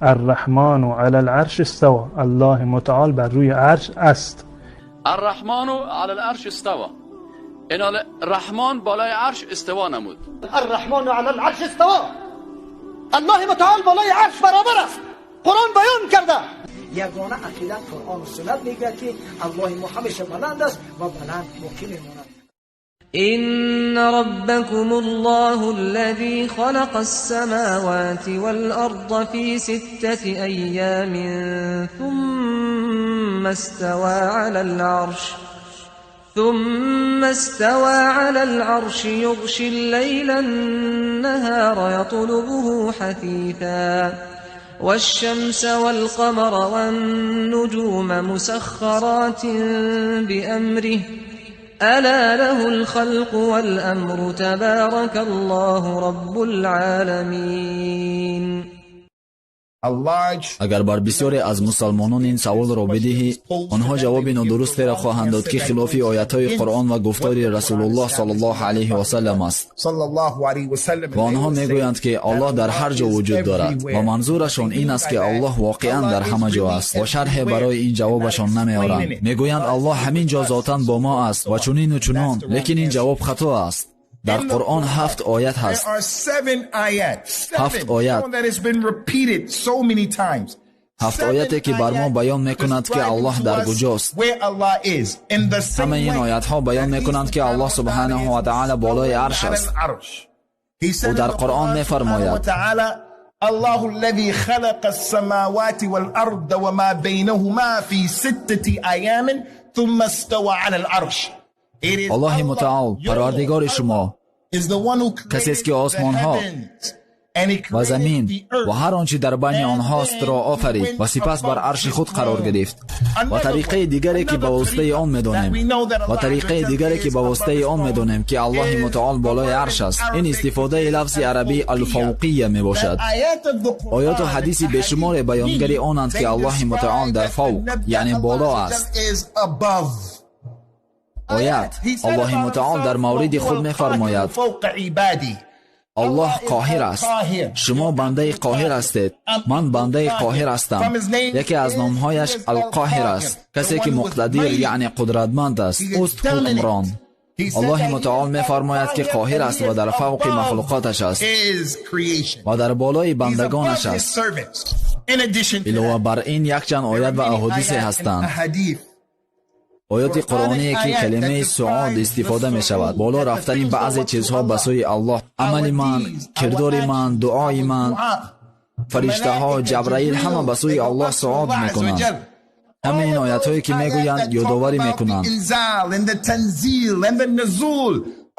الرحمن علی العرش استوى، الله متعال بر روی عرش است. الرحمن علی العرش استوى، این رحمان بالای عرش استوا نمود. الرحمن علی العرش استوى، الله متعال بالای عرش برابر است. قرآن بیان کرده. یگانه عقیده قرآن و سنت میگه که الله ما همیشه بلند است و بلند باقی میماند. إن ربكم الله الذي خلق السماوات والأرض في 6 أيام ثم استوى على العرش ثم استوى على العرش يغشي الليل النهار يطلبه حثيثا والشمس والقمر والنجوم مسخرات بأمره ألا له الخلق والأمر تبارك الله رب العالمين. اگر بر بسیاری از مسلمانان این سوال را بدهی، آنها جواب نادرستی را خواهند داد که خلاف آیت‌های قرآن و گفتار رسول الله صلی الله علیه و سلم است. و آنها میگویند که الله در هر جا وجود دارد و منظورشان این است که الله واقعا در همه جا است و شرح برای این جوابشان نمیآورند. میگویند الله همین جا ذاتاً با ما است و چنین و چنان، لیکن این جواب خطا است. در قرآن 7 آیت هست. 7 آیت. 7 آیتی که بر ما بیان میکند که الله در کجاست. همه این آیت ها بیان میکنند که الله سبحانه و تعالی بالای عرش است. او در قرآن میفرماید: الله الذي خلق السماوات والأرض وما بينهما في 6 أيام ثم استوى على العرش. الله متعال پروردگار شما کسی است که آسمان ها و زمین و هر آنچه در بین آنهاست را آفرید و سپس بر عرش خود قرار گرفت. و طریقه دیگری که به واسطه آن میدانیم و طریقه دیگری که به واسطه آن میدانیم که الله متعال بالای عرش است، این استفاده لفظ عربی الفوقیه می باشد. آیات و حدیث بیشمار بیانگر آنند که الله متعال در فوق یعنی بالا است. آیت الله متعال در مورد خود می‌فرماید: الله قاهر است. شما بنده قاهر هستید، من بنده قاهر هستم. یکی از نامهایش القاهر است، کسی که مقتدر یعنی قدرتمند است، اوست حکمران. الله متعال می‌فرماید که قاهر است و در فوق مخلوقاتش است و در بالای بندگانش است. علاوه بر این یک چند آیت و احادیث هستند. آیات قرآنی که کلمه سعاد استفاده می شود، بالا رفتن بعضی چیزها به سوی الله، عمل من، کردار من، دعای من، فرشته ها، جبرائیل همه به سوی الله سعاد می کنند. همه این آیت هایی که می گویند یادآوری می کنند.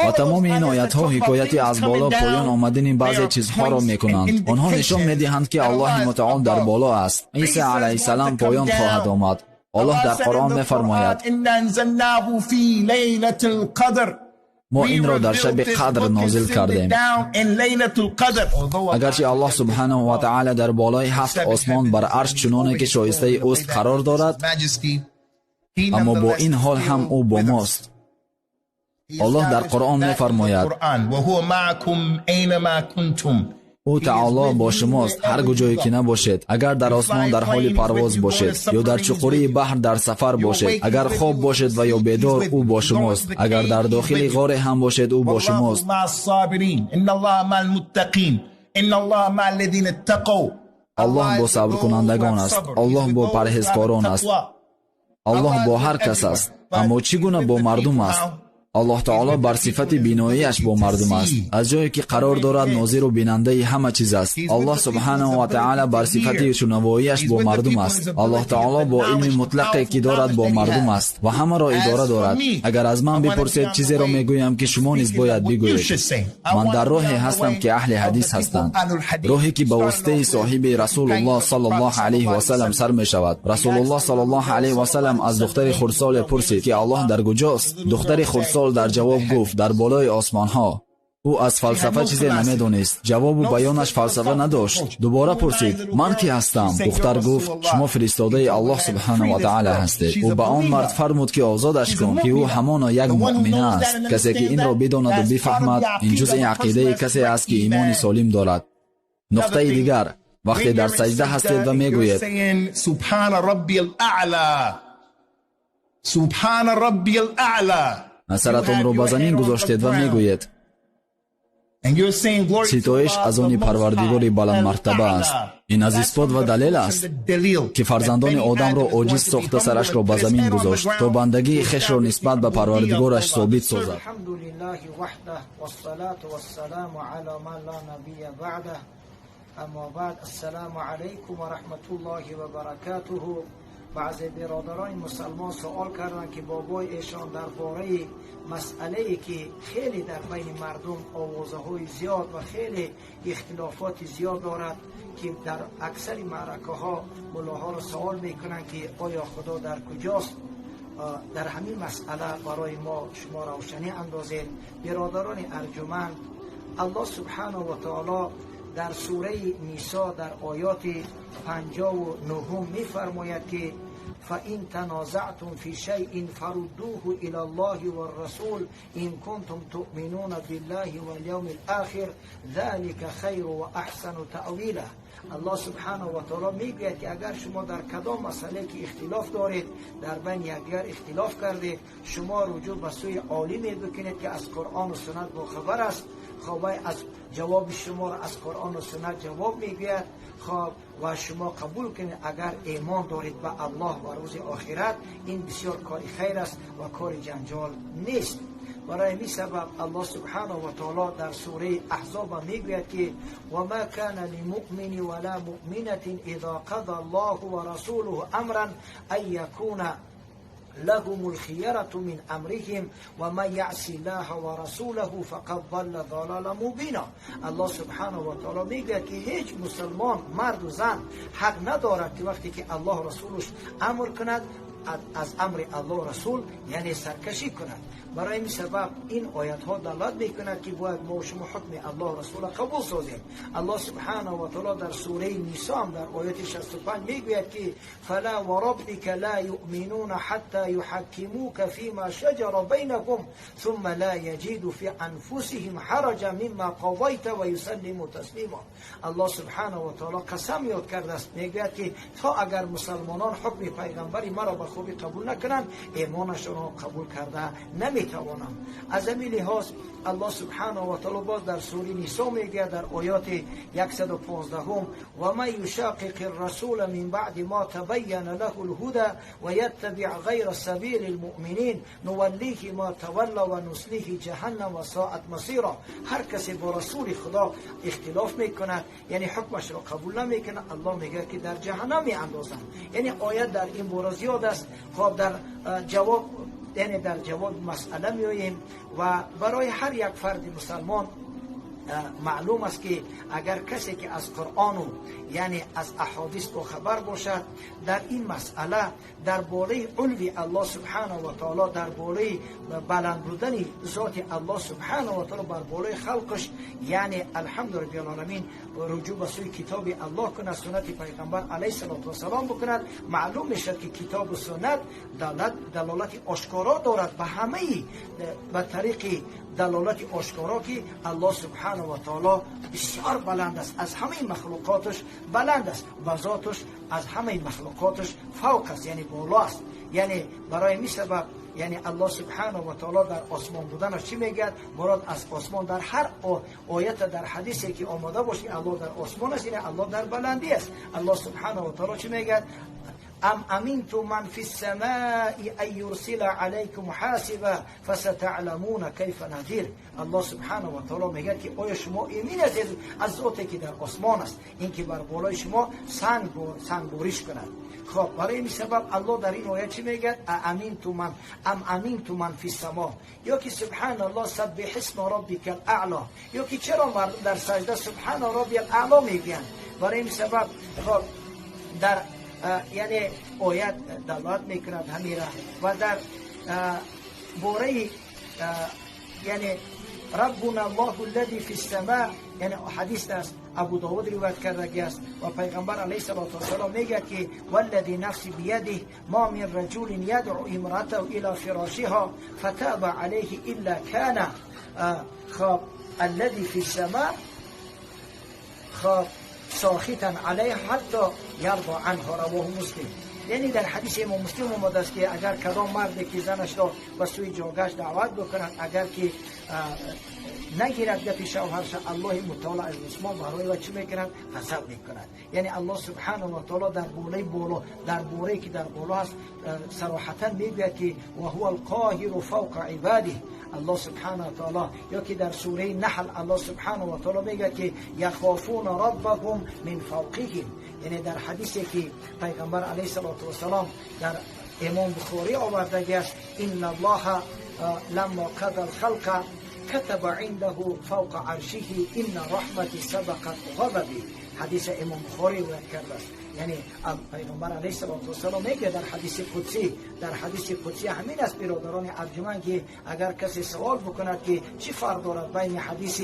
و تمام این آیت ها حکایتی از بالا پایان آمدن بعضی چیزها را می کنند. آنها نشان می دهند که الله متعال در بالا است. عیسی علیه السلام پایان خواهد آمد. الله در قرآن می‌فرماید: ما این را در شب قدر نازل کردیم. اگرچه الله سبحانه و تعالی در بالای 7 آسمان بر عرش چنانه که شایسته اوست قرار دارد، اما با این حال هم او با ماست. الله در قرآن می‌فرماید: او تعالی با شماست هر کجایی که نباشید. اگر در آسمان در حال پرواز باشید یا در چقوری بحر در سفر باشید، اگر خواب باشید و یا بیدار، او با شماست. اگر در داخل غار هم باشید، او با شماست. الله با صبر کنندگان است. الله با پرهیزکاران است. الله با هر کس است. اما چگونه با مردم است؟ الله تعالی بر صفت بیناییش با مردم است. از جایی که قرار دارد ناظر و بیننده همه چیز است. الله سبحانه و تعالی بر صفت شنواییش با مردم است. الله تعالی با علم مطلقی که دارد با مردم است و همه را اداره دارد. اگر از من بپرسید چیزی را میگویم که شما نیز باید بگویید. من در راهی هستم که اهل حدیث هستند، راهی که به واسطه صاحب رسول الله صلی الله علیه و سلم سر می شود. رسول الله صلی الله علیه و سلم از دختر خردسال پرسید که الله در کجاست؟ دختر خردسال در جواب گفت: در بالای آسمان ها. او از فلسفه چیزی نمیدونست. جواب و بیانش فلسفه نداشت. دوباره پرسید: من کی هستم؟ دختر گفت: شما فرستاده الله سبحانه و تعالی هستید. او به آن مرد فرمود که آزادش کن که او همانا یک مؤمن است. کسی که این را بداند و بفهمد، این جزء عقیده کسی است که ایمان سالم دارد. نقطه دیگر، وقتی در سجده هستید و میگویید سبحان ربی الاعلی، سبحان ربی الاعلی، سرتان رو به زمین گذاشتید و میگویید ستایش از آن پروردگار بلند مرتبه است. این از اثبات و دلیل است که فرزندان آدم را عاجز ساخته سرش را به زمین گذاشت تا بندگی خویش را نسبت به پروردگارش ثابت سازد. الحمد لله وحده والصلاة والسلام علی من لا نبی بعده، اما بعد، السلام علیکم و رحمت الله و برکاته. بعضی برادران مسلمان سوال کردند که بابای ایشان درباره مسئله که خیلی در بین مردم آوازه های زیاد و خیلی اختلافات زیاد دارد که در اکثر معرکه ها ملاها را سوال میکنند که آیا خدا در کجاست، در همین مسئله برای ما شما روشنی اندازید. برادران ارجمند، الله سبحانه و تعالی در سوره نساء در آیات 59 میفرماید که فَإِن تَنَازَعْتُمْ فِي شَيْءٍ فَرُدُّوهُ إِلَى اللَّهِ وَالرَّسُولِ إِن كُنتُمْ تُؤْمِنُونَ بِاللَّهِ وَالْيَوْمِ الْآخِرِ ذَلِكَ خَيْرٌ وَأَحْسَنُ تَأْوِيلًا. الله سبحانه و تعالی میگوید که اگر شما در کدام مسئله که اختلاف دارید، در بین یکدیگر اختلاف کردید، شما رجوع به سوی عالمی بکنید که از قرآن و سنت باخبر است. خب از جواب شما را از قرآن و سنت جواب میگوید، خب و شما قبول کنید اگر ایمان دارید به الله و روز آخرت، این بسیار کار خیر است و کار جنجال نیست. برای این سبب الله سبحانه و تعالی در سوره احزاب میگوید که و ما کان لمؤمن ولا مؤمنة اذا قضى الله ورسوله امرا ان يكون لهم الخيرة من امرهم ومن يعص الله ورسوله فقد ضل ضلالا مبینا. الله سبحانه و تعالی میگه که هیچ مسلمان مرد و زن حق ندارد که وقتی که الله رسولش امر کند از امر الله رسول یعنی سرکشی کند. برای این سبب این آیت ها دلالت میکند که باید ما و شما حکم الله رسول قبول سازیم. الله سبحانه و تعالی در سوره نساء در آیت 65 میگوید که فلا وربک لا یؤمنون حتی یحکموک فیما شجر بینهم ثم لا یجدوا فی انفسهم حرجا مما قضیت و یسلموا تسلیما. الله سبحانه و تعالی قسم یاد کرده است، میگوید که تا اگر مسلمانان حکم پیغمبری مرا به خوبی قبول نکنند، ایمانشان را قبول کرده نمی توانم. از همین لحاظ الله سبحانه و تعالی باز در سوره نساء میگه در آیات 115 و من یشاقق الرسول من بعد ما تبین له الهدى و یتبع غیر سبیل المؤمنین نولیه ما تولی و نصلیه جهنم و ساعت مصیرا. هر کسی با رسول خدا اختلاف میکند، یعنی حکمش را قبول نمیکنه، الله میگه که در جهنم میاندازند. یعنی آیت در این باره زیاد است. خب در جواب یعنی در جواب مسئله میاییم و برای هر یک فرد مسلمان معلوم است که اگر کسی که از قرآن و یعنی از احادیث با خبر باشد، در این مسئله در بالای علوی الله سبحانه و تعالی، در بالای بلند بودن ذات الله سبحانه و تعالی بر بالای خلقش، یعنی الحمد رب العالمین رجوع به سوی کتاب الله کند، سنت پیغمبر علیه الصلاة والسلام بکند، معلوم میشد که کتاب و سنت دلالت آشکارا دارد به همه به طریق دلالت آشکارا که الله سبحانه و تعالی بسیار بلند است، از همه مخلوقاتش بلند است و ذاتش از همه مخلوقاتش فوق است، یعنی بالا است. یعنی برای می سبب یعنی الله سبحانه و تعالی در آسمان بودنش چی میگه؟ مراد از آسمان در هر آیت در حدیثی که آماده باشه الله در آسمان است، یعنی الله در بلندی است. الله سبحانه و تعالی چی میگه؟ ام امنتم من فی السماء ان یرسل علیکم حاسبا فستعلمون کیف نذیر. الله سبحانه و تعالی میگه که آیا شما ایمن هستید از ذاتی که در آسمان است، اینکه بر بالای شما سنگ بارش کند. خب برای این سبب الله در این آیه چی میگه؟ امنتم من ام امنتم من فی السماء، یا که سبحان الله سبح اسم ربک الاعلی، یا که چرا مردم در سجده سبحان ربی الاعلی میگن؟ برای این سبب خب در یعنی آیت دلالت میکند همیره و در باره یعنی ربنا الله الذی فی السماء، یعنی حدیث است ابو داود روایت کرده است و پیغمبر علیه الصلاة والسلام میگه که والذی نفسی بیده ما من رجل یدعو امراته الى فراشها فتاب علیه الا کان خب الذی فی السماء خب ساخطا علیه حتی یرضى عنه. رواه مسلم. یعنی در حدیث امام مسلم آمده است که اگر کدام مردی که زنش را به سوی جاگهش دعوت بکند، اگر که نگیرد گپی شوهرش، الله متعال از آسمان برای و چی میکند؟ غضب میکند. یعنی الله سبحانه و تعالی در بالای بالا، در باره که در بالا است، صراحتا میگوید که و هو القاهر فوق عباده. الله سبحانه و تعالی، یا که در سوره نحل الله سبحانه و تعالی میگه که یخافون ربهم من فوقهم. یعنی در حدیثی که پیغمبر علیه الصلاة والسلام در امام بخاری آورده است، ان الله لما قضى الخلق كتب عنده فوق عرشه ان رحمتي سبقت غضبي. حدیث امام بخاری روایت کرده است. یعنی پیغمبر علیه الصلاة والسلام میگه در حدیث قدسی، در حدیث قدسی همین است برادران ارجمند، که اگر کسی سوال بکند که چی فرق دارد بین حدیث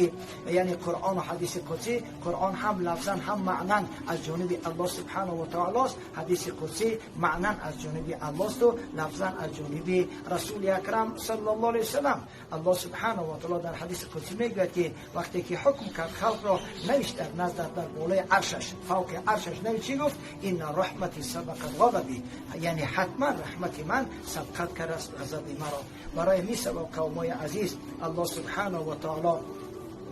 یعنی قرآن و حدیث قدسی، قرآن هم لفظا هم معنا از جانب الله سبحانه و تعالی است، حدیث قدسی معنا از جانب الله است و لفظا از جانب رسول اکرم صلی الله علیه وسلم. الله سبحانه و تعالی در حدیث قدسی میگوید که وقتی که حکم کرد خلق را، نوشت در نزد در بالای عرشش، فوق عرشش نوشت، چی گفت؟ ان رحمتی سبقت غضبی، یعنی حتما رحمت من سبقت کرد است غضب مرا. برای می سبب قومای عزیز، الله سبحانه و تعالی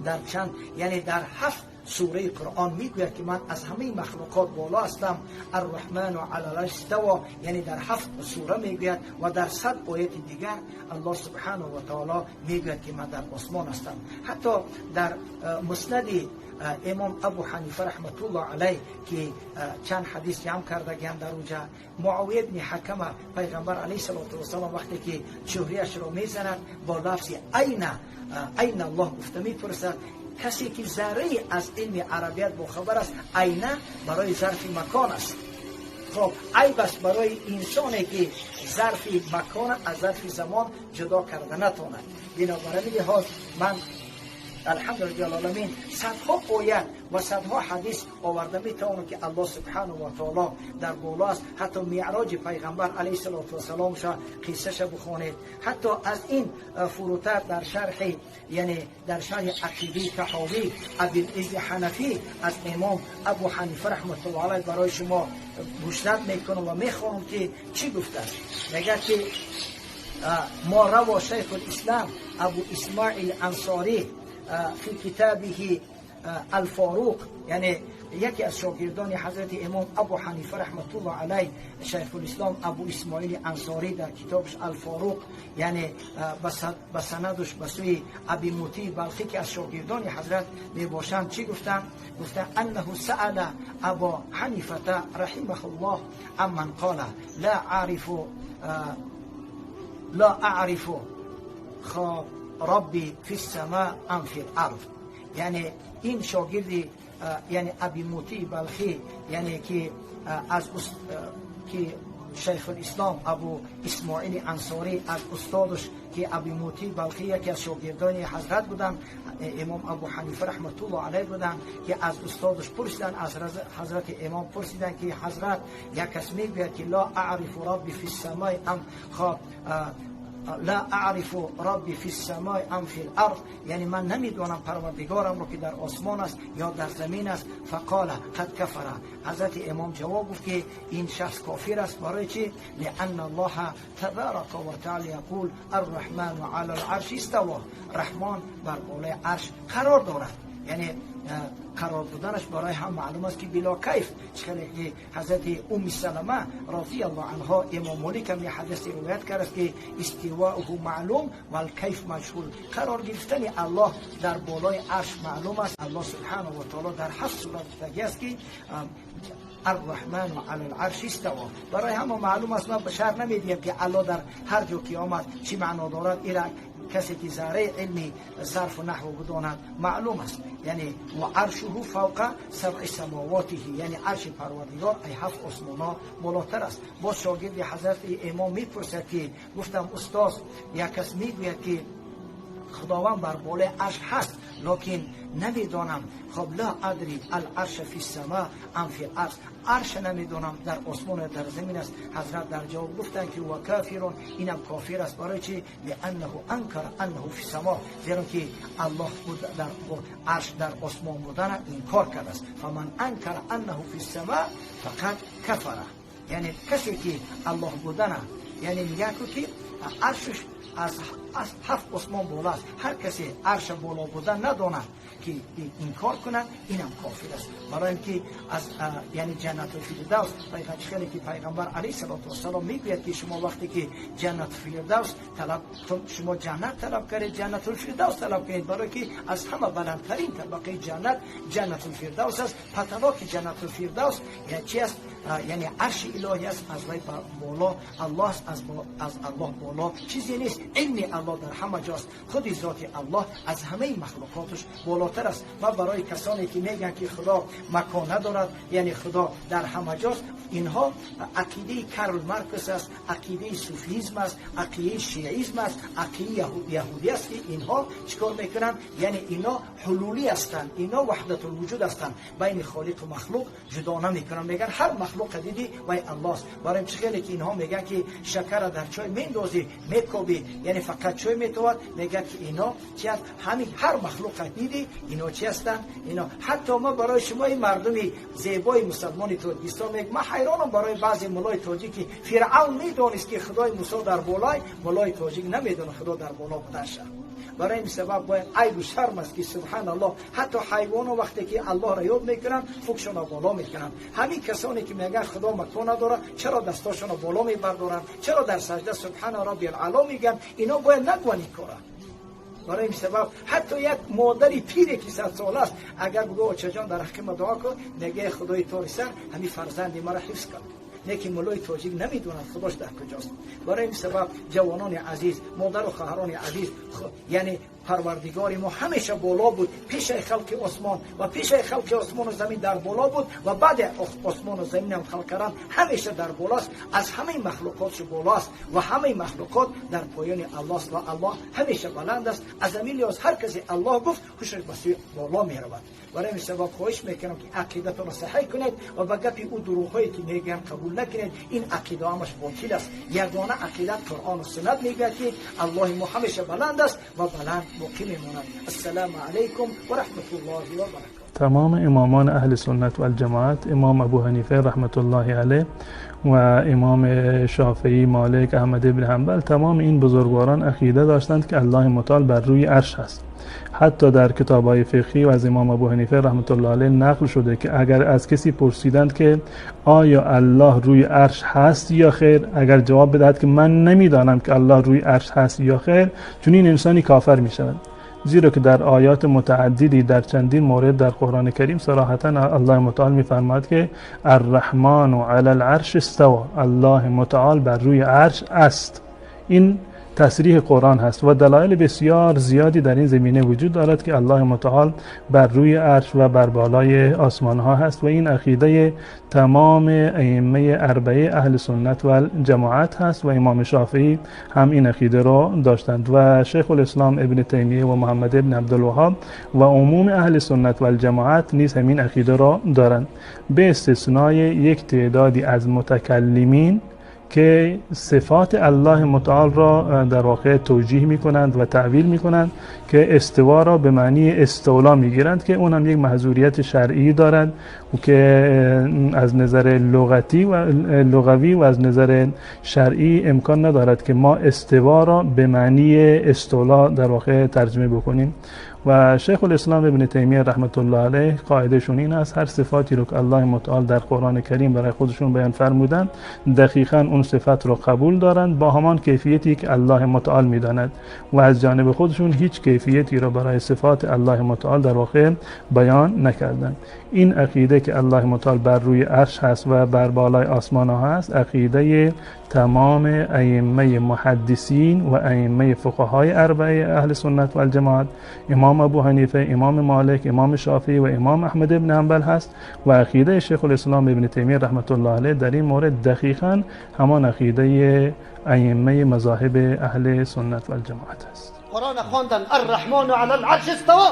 در چند، یعنی در 7 سوره قرآن میگوید که من از همه مخلوقات بالا هستم، الرحمن علی العرش استوی، یعنی در 7 سوره میگوید و در 100 آیت دیگر الله سبحانه و تعالی میگوید که من در آسمان هستم. حتی در مسند امام ابو حنیفه رحمت الله علیه که چند حدیث جمع کرده در اونجا، معاویه بن حکم پیغمبر علیه الصلاة والسلام وقتی که چهره‌اش رو میزند با لفظ این الله گفته میپرسد، کسی که ذره از علم عربیت باخبر است، اینه برای ظرف مکان است. خب عیب است برای انسانی که ظرف مکان از ظرف زمان جدا کرده نتواند. بنابراین لحاظ من الحمدلله العالمین صدها آیت و صدها حدیث آورده میتوانم که الله سبحانه و تعالی در بالا است. حتی معراج پیغمبر علیه الصلاة والسلام قصه‌ش بخوانید. حتی از این فروتر در شرح، یعنی در شرح عقیده طحاوی ابوالعز حنفی از امام ابو حنیفه رحمت الله علیه برای شما گوشزد میکنم و میخوانم که چی گفته است. میگه که ما روا شیخ الاسلام ابو اسماعیل انصاری فی کتابه الفاروق، یعنی یکی از شاگردان حضرت امام ابو حنیفه رحمت الله علیه شیخ الاسلام ابو اسماعیل انصاری در کتابش الفاروق، یعنی به سندش به سوی ابی موتی بلخی که از شاگردان حضرت می باشند چی گفتن؟ گفتن انه سأل ابا حنیفه رحمه الله عمن قال لا اعرف خب ربی فی السماء ام فی الارض. یعنی این شاگردی، یعنی ابی موتی بلخی، یعنی که از که شیخ الاسلام ابو اسماعیل انصاری از استادش که ابی موتی بلخی یکی از شاگردان حضرت بودن، امام ابو حنیفه رحمت الله علیه بودن، که از استادش پرسیدن، از حضرت امام پرسیدن که حضرت یک کس میگوید که لا اعرف ربی فی السماء ام خب لا اعرف ربی فی السماء ام فی الارض، یعنی من نمیدونم پروردگارم رو که در آسمان است یا در زمین است. فقال قد کفر. حضرت امام جواب گفت که این شخص کافر است. برای چی؟ لان الله تبارک و تعالی یقول الرحمن علی العرش استوى، رحمان بر بالای عرش قرار دارد. یعنی قرار بودنش برای هم معلوم است که بلا کیف. چخیلی که حضرت ام سلمه رضی الله عنها امام مالک هم یه حدیث روایت کرد است که استواءه معلوم و الکیف مجهول، قرار گرفتن الله در بالای عرش معلوم است. الله سبحانه و تعالی در 7 سوره گفته است که الرحمن علی العرش استوى. برای همه معلوم است، من به شرح نمیدیم که الله در هر جا که آمد چی معنا دارد. ایرا کسی که ذره علمی صرف و نحو بداند معلوم است. یعنی و عرشه فوق سبع سماواته، یعنی عرش پروردگار ای 7 آسمانا بالاتر است. باز شاگرد حضرت امام میپرسد که گفتم استاد یک کس میگوید که خداوند بر بالای عرش هست، لکن نمیدانم. خب لا ادری العرش فی السما ام فی الارض، عرش نمیدانم در آسمان در زمین است. حضرت در جواب گفتند که و کافرون، اینم کافر است. برای چی؟ لانه انکر انه فی السما، زیرا که الله بود در عرش در آسمان بودن انکار کرده است. فمن انکر انه فی السما فقد کفر، یعنی کسی که الله بودن، یعنی میگه که عرشش از هفت آسمان بالا است، هر کسی عرش بالا بودن نداند که انکار کنه اینم کافر است. برای اینکه از یعنی جنت الفردوس، خیلی که پیغمبر علیه الصلاة والسلام میگوید که شما وقتی که جنت فردوس طلب، شما جنت طلب کنید، جنت الفردوس طلب کنید، برای که از همه بلندترین طبقه جنت جنت الفردوس است. پتلاک جنت الفردوس یعنی چی است؟ یعنی عرش الهی است، از وی بالا الله است، از الله بالا چیزی نیست. علم الله در همه جاست، خود ذات الله از همه مخلوقاتش بالاتر است. و برای کسانی که میگن که خدا مکان ندارد، یعنی خدا در همه جاست، اینها عقیده کارل مارکس است، عقیده صوفیسم است، عقیده شیعیسم است، عقیده یهودی است که اینها چیکار میکنن؟ یعنی اینا حلولی هستند، اینا وحدت الوجود هستند، بین خالق و مخلوق جدا نمیکنن، میگن هر مخلوق دیدی وای الله است. برای چه خیلی که اینها میگن که شکر در چای میندازی میکوبی، یعنی فقط چای میتواد، میگن که اینا چی است؟ همین هر مخلوق دیدی اینا چی هستند؟ اینا حتی ما برای شما این مردمی زیبای مسلمان تاجیکستان میگم، من حیرانم برای بعضی ملای تاجیکی. فرعون میدونست که خدای موسی در بالای، ملای تاجیک نمیدونه خدا در بالا بودنش. برای این سبب باید عیب و شرم است که سبحان الله حتی حیوان وقتی که الله را یاد میکنن فکشون بالا میکنن. همین کسانی که میگن خدا مکان نداره چرا دستاشون بالا میبردارن، چرا در سجده سبحان ربی الاعلی میگن؟ اینا باید نگوان این کارا. برای این سبب حتی یک مادر پیری که 100 ساله است اگر بگو آچه جان در حق ما دعا کن، میگه خدای تاری سر همین فرزند مرا حفظ کن. لیکن ملای تاجیک نمیدونند خداش در کجاست. برای این سبب جوانان عزیز، مادر و خواهران عزیز، یعنی پروردگار ما همیشه بالا بود، پیش خلق آسمان و پیش خلق آسمان و زمین در بالا بود و بعد آسمان و زمین هم خلق کردن همیشه در بالاست، از همه مخلوقاتش بالاست و همه مخلوقات در پایان الله است و الله همیشه بلند است. از همین لحاظ هر کسی الله گفت هوشش به سوی بالا می رود. برای این سبب خواهش میکنم که عقیدتون را صحیح کنید و به گپ او دروغهایی که میگن قبول نکنید. این عقیده همش باطل است. یگانه عقیده قرآن و سنت میگه که الله ما همیشه بلند است و بلند باقی میماند. السلام علیکم و رحمت الله و برکاته. تمام امامان اهل سنت و الجماعت، امام ابو حنیفه رحمت الله علیه و امام شافعی، مالک، احمد بن حنبل، تمام این بزرگواران عقیده داشتند که الله متعال بر روی عرش است. حتی در کتاب‌های فقهی و از امام ابو حنیفه رحمت الله علیه نقل شده که اگر از کسی پرسیدند که آیا الله روی عرش هست یا خیر، اگر جواب بدهد که من نمیدانم که الله روی عرش هست یا خیر، چنین انسانی کافر می شود. زیرا که در آیات متعددی در چندین مورد در قرآن کریم صراحتا الله متعال می‌فرماید که الرحمن علی العرش استوى، الله متعال بر روی عرش است. این تصریح قرآن هست و دلایل بسیار زیادی در این زمینه وجود دارد که الله متعال بر روی عرش و بر بالای آسمان ها هست و این عقیده تمام ائمه اربعه اهل سنت و جماعت هست و امام شافعی هم این عقیده را داشتند و شیخ الاسلام ابن تیمیه و محمد ابن عبدالوهاب و عموم اهل سنت و الجماعت نیز همین عقیده را دارند، به استثنای یک تعدادی از متکلمین که صفات الله متعال را در واقع توجیه میکنند و تعویل میکنند که استوا را به معنی استولا میگیرند که اون هم یک محظوریت شرعی دارد و که از نظر لغتی و لغوی و از نظر شرعی امکان ندارد که ما استوا را به معنی استولا در واقع ترجمه بکنیم. و شیخ الاسلام ابن تیمیه رحمت الله علیه قاعدهشون این است، هر صفاتی رو که الله متعال در قرآن کریم برای خودشون بیان فرمودند دقیقاً اون صفت رو قبول دارند با همان کیفیتی که الله متعال میداند و از جانب خودشون هیچ کیفیتی رو برای صفات الله متعال در واقع بیان نکردند. این عقیده که الله متعال بر روی عرش هست و بر بالای آسمان ها هست، عقیده تمام ائمه محدثین و ائمه فقهای اربعه اهل سنت و الجماعت، امام ابو حنیفه، امام مالک، امام شافعی و امام احمد بن حنبل هست و عقیده شیخ الاسلام ابن تیمیه رحمت الله علیه در این مورد دقیقاً همان عقیده ائمه مذاهب اهل سنت و الجماعت است. قرآن خواندن الرحمن علی العرش استوى،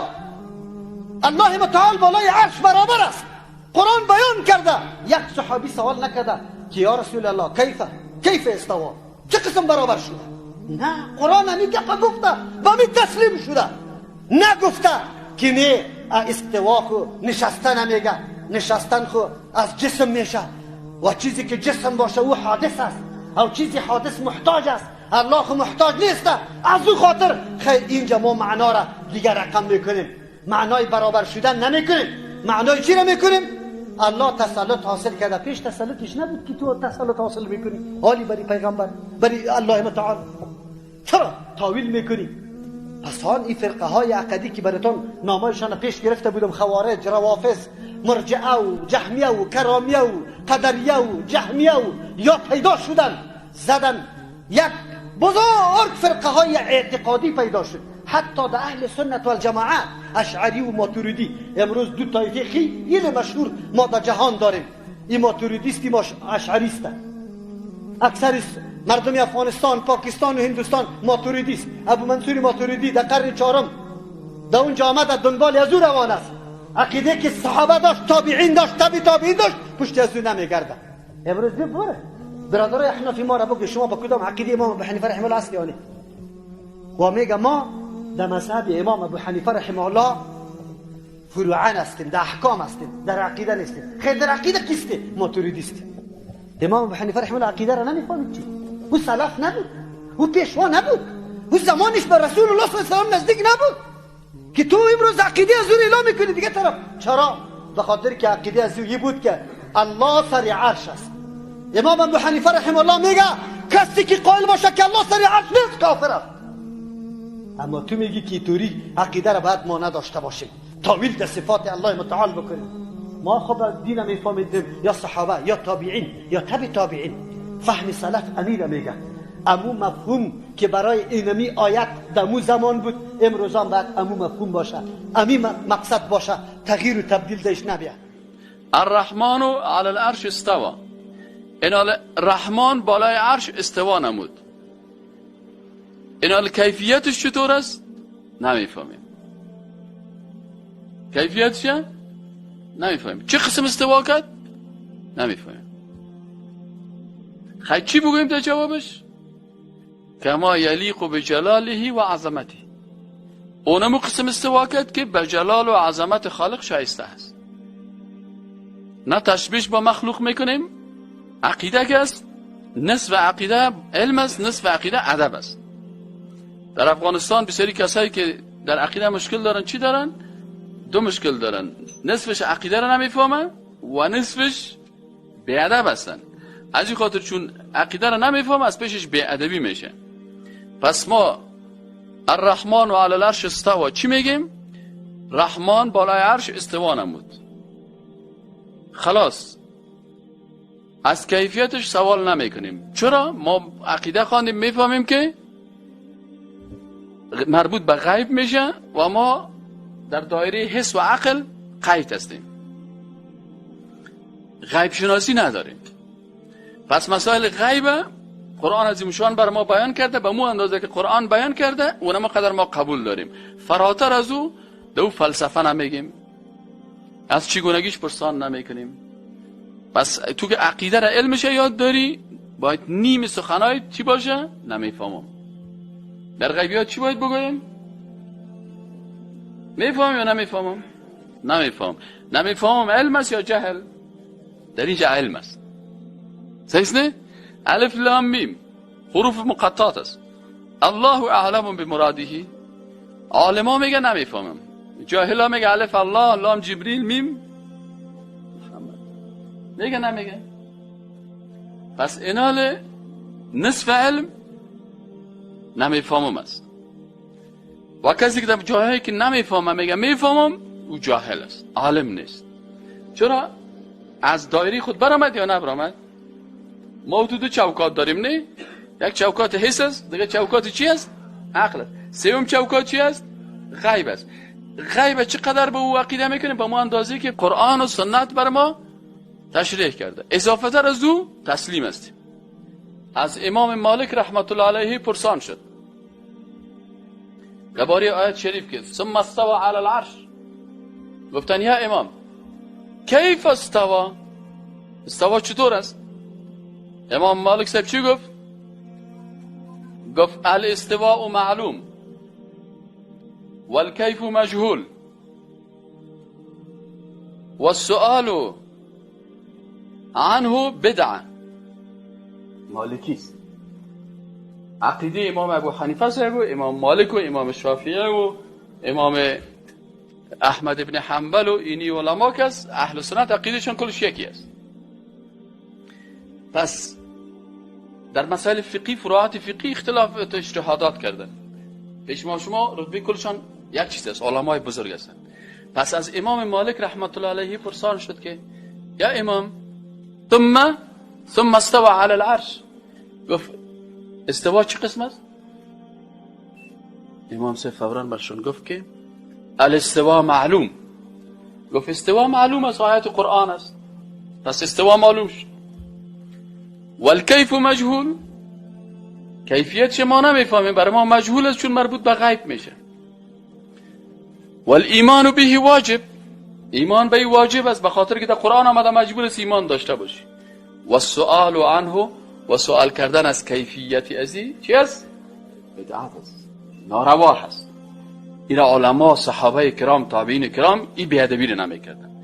الله متعال بالای عرش برابر است. قرآن بیان کرده. یک صحابی سوال نکرده که یا رسول الله کیف استوا، چه قسم برابر شده؟ نه، قرآن همی گپا گفته و همی تسلیم شده. نگفته که نه استوا خو نشستن نمیگه، نشستن خو از جسم میشه و چیزی که جسم باشه او حادث است، او چیزی حادث محتاج است، الله خو محتاج نیست. از او خاطر خیر اینجا ما معنا را دیگر رقم میکنیم، معنای برابر شدن نمیکنیم. معنای چی را میکنیم؟ الله تسلط حاصل کرده. پیش تسلطش نبود که تو تسلط حاصل میکنی، حالی بری پیغمبر بری الله متعال چرا تاویل میکنی؟ پس حال این فرقه های عقدی که براتون نامایشان پیش گرفته بودم، خوارج، روافض، مرجعه و جهمیه و کرامیه و قدریه و جهمیه و یا پیدا شدن، زدن یک بزرگ فرقه های اعتقادی پیدا شد. حتی در اهل سنت و الجماعه اشعری و ماتوریدی، امروز دو طایفه خیلی مشهور ما در جهان داریم، این ماتوریدیست، این اشعریست. اکثر مردم افغانستان، پاکستان و هندوستان ماتوریدیست. ابو منصور ماتوریدی در قرن چهارم در اونجا آمد، دنبال از او روان است. عقیده که صحابه داشت، تابعین داشت، تابع تابعین داشت، پشت از او نمیگرده. امروز ببره برادرای احناف ما را بگه شما با کدام عقیده امام ابو حنیفه رحمه الله اصلی آنی؟ و میگه ما در مذهب امام ابو حنیفه رحمه الله فروعا هستیم، در احکام هستیم، در عقیده نیستیم. خیر در عقیده کیسته؟ ماتوریدیست. امام ابو حنیفه رحمه الله عقیده را نمیفهمید چی؟ او سلف نبود، او پیشوا نبود، او زمانش به رسول الله صلی الله علیه و سلم نزدیک نبود که تو امروز عقیده از او اعلام میکنی دیگه طرف. چرا؟ به خاطر که عقیده از او بود که الله سر عرش است. امام ابو حنیفه رحمه الله میگه کسی که قائل باشه که الله سر عرش نیست کافر است. اما تو میگی که توری عقیده را باید ما نداشته باشیم، تاویل در صفات الله متعال بکنیم. ما خب دین میفهمیدیم یا صحابه یا تابعین یا تبع تابعین. فهم سلف امیر میگه امو مفهوم که برای اینمی آیت دمو زمان بود، امروز هم باید امو مفهوم باشه، امی مقصد باشه، تغییر و تبدیل دهش نبیه. الرحمن علی العرش استوى. اینال رحمان بالای عرش استوا نمود. اینال کیفیتش چطور است؟ نمیفهمیم. کیفیتش نمیفهمیم. چه قسم استوا کرد؟ نمیفهمیم. خیلی چی بگوییم در جوابش؟ کما یلیق بجلاله و عظمته. اونمو قسم استوا کرد که به جلال و عظمت خالق شایسته است. نه تشبیه با مخلوق میکنیم. عقیده که است، نصف عقیده علم است، نصف عقیده ادب است. در افغانستان بسیاری کسایی که در عقیده مشکل دارن چی دارن؟ دو مشکل دارن، نصفش عقیده را نمیفهمن و نصفش بی‌ادب هستن. از این خاطر چون عقیده را نمیفهمه از پیشش بی‌ادبی میشه. پس ما الرحمن و علی العرش استوا چی میگیم؟ رحمان بالای عرش استوا نمود. خلاص از کیفیتش سوال نمیکنیم. چرا؟ ما عقیده خواندیم میفهمیم که مربوط به غیب میشه و ما در دایره حس و عقل قید هستیم، غیب شناسی نداریم. پس مسائل غیب قرآن عظیم شان بر ما بیان کرده، به مو اندازه که قرآن بیان کرده اونم قدر ما قبول داریم. فراتر از او دو فلسفه نمیگیم، از چگونگیش پرسان نمیکنیم. پس تو که عقیده را علمش یاد داری باید نیم سخنای چی باشه؟ نمیفهمم. در غیبیات چی باید بگوییم؟ میفهمم یا نمیفهمم؟ نمیفهم. نمیفهمم علم است یا جهل؟ در اینجا علم است. صحیح نه؟ الف لام میم حروف مقطعات است. الله اعلم بمراده. عالما میگه نمیفهمم، جاهلا میگه الف الله لام جبریل میم محمد، میگه نمیگه. پس اینال نصف علم نمیفهمم است. و کسی که در جاهایی که نمیفهمم میگه میفهمم، او جاهل است، عالم نیست. چرا؟ از دایره خود برآمد یا نبرآمد؟ ما تو دو چوکات داریم، نه؟ یک چوکات حس است، دیگه چوکات چی است؟ عقل است. سوم چوکات چی است؟ غیب است. غیب چقدر به او عقیده میکنیم؟ به ما اندازه که قرآن و سنت بر ما تشریح کرده. اضافه تر از او تسلیم هستیم. از امام مالک رحمت الله علیه پرسان شد درباره آیت شریف که ثم استوى علی العرش، گفتن یا امام کیف استوا؟ استوا چطور است؟ امام مالک صاحب چی گفت؟ گفت الاستواء معلوم والکیف مجهول والسؤال عنه بدعه. مالکی است. عقیده امام ابو حنیفه صاحب و امام مالک و امام شافعی و امام احمد ابن حنبل و اینی علما کس اهل سنت عقیدهشان کلش یکی است. پس در مسائل فقهی، فروعات فقهی اختلاف اجتهادات کردن. پیش ما شما رتبه کلشان یک چیز است، علمای بزرگ هستند. پس از امام مالک رحمت الله علیه پرسان شد که یا امام ثم استوى علی العرش، گفت استوا چه قسم است؟ امام صاحب فوراً برشون گفت که الاستوا معلوم. گفت استوا معلوم است، آیات قرآن است، پس استوا معلوم شد. والکیف مجهول، کیفیت شما نمیفهمیم، برای ما مجهول است چون مربوط به غیب میشه. والایمان به واجب، ایمان به واجب است، به خاطر که در قرآن آمده مجبور است ایمان داشته باشی. و السؤال عنه، و سؤال کردن از کیفیت ازی چی است؟ بدعت است، ناروا هست. این علما، صحابه کرام، تابعین کرام این بی‌ادبی رو نمیکردن.